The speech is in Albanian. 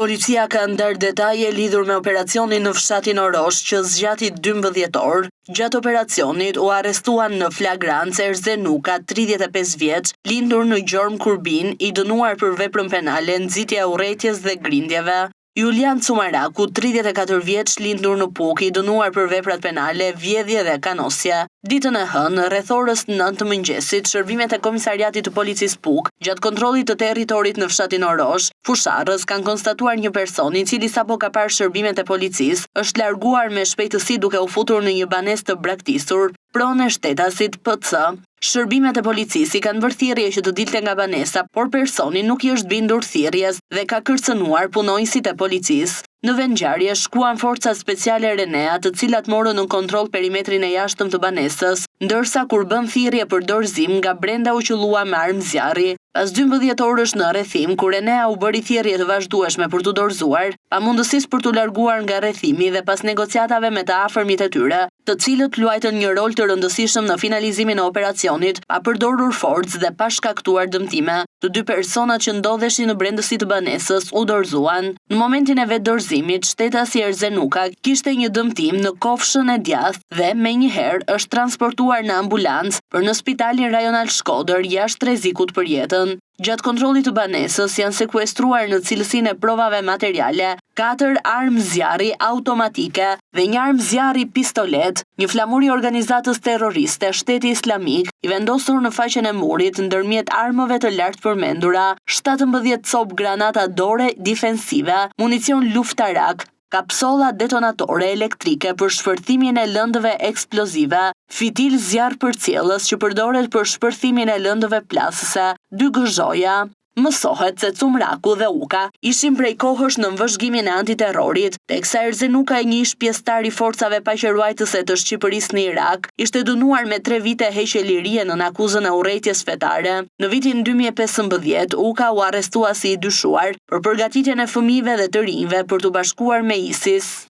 Policia ka ndarë detaje lidhur me operacionin në fshatin Orosh që zgjati 12 orë. Gjatë operacionit u arrestuan në flagrancë Erzen Uka, 35 vjeç, lindur në Gjorm Kurbin, i dënuar për veprën penale nxitja e urrejtjes dhe grindjeve. Julian Cumaraku, 34 vjeç, lindur në Pukë, i dënuar për veprat penale vjedhje dhe kanosje. Ditën e hënë, rreth orës 9 të mëngjesit, shërbimet e Komisariatit të Policisë Pukë, gjatë kontrollit të territorit në fshatin Orosh, Fushë-Arrëz, kanë konstatuar një person, i cili sapo ka parë shërbimet e policisë, është larguar me shpejtësi duke u futur në një banesë të braktisur, pronë e shtetasit PC. Shërbimet e policisë i kanë bërë thirrje që të dilte nga banesa, por personi nuk i është bindur thirrjes dhe ka kërcënuar punonjësit e policisë. Në vendngjarje shkuan forcat speciale RENEA, të cilat morën nën kontroll perimetrin e jashtëm të banesës, ndërsa kur bënë thirrje për dorëzim, nga brenda u qëllua me armë zjarri. Pas 12 orësh në rrethim, kur RENEA u bëri thirrje të vazhdueshme për t'u dorëzuar, pamundësisë për t'u larguar nga rrethimi dhe pas negociatave me të afërmit e tyre, të cilët luajtën një rol të rëndësishëm në finalizimin e operacionit, pa përdorur forcë dhe pa shkaktuar dëmtime. Të dy personat që ndodheshin në brendësi të banesës u dorëzuan. Në momentin e vetëdorëzimit, shtetasi Erzen Uka kishte një dëmtim në kofshën e djathtë dhe menjëherë është transportuar në ambulancë për në Spitalin Rajonal Shkodër jashtë rrezikut për jetën. Gjatë kontrollit të banesës janë sekuestruar në cilësinë e provave materiale katër armë zjarri automatike dhe një armë zjarri pistoletë, një flamur i organizatës terroriste Shteti Islamik, i vendosur në faqen e murit ndërmjet armëve të lartpërmendura, 17 copë granata dore difensive, municion luftarak, kapsolla detonatore elektrike për shpërthimin e lëndëve eksplozive, fitil zjarrpërcjellës që përdoret për shpërthimin e lëndëve plasëse, dy gëzhoja. Mësohet se Cumraku dhe Uka ishin prej kohësh nën vëzhgimin e antiterrorit, teksa Erzen Uka një ish pjesëtar i forcave paqeruajtëse të Shqipërisë në Irak, ishte dënuar me 3 vite heqje lirie nën akuzën e urrejtjes fetare. Në vitin 2015, Uka u arrestua si i dyshuar për përgatitjen e fëmijëve dhe të rinjve për t'u bashkuar me ISIS.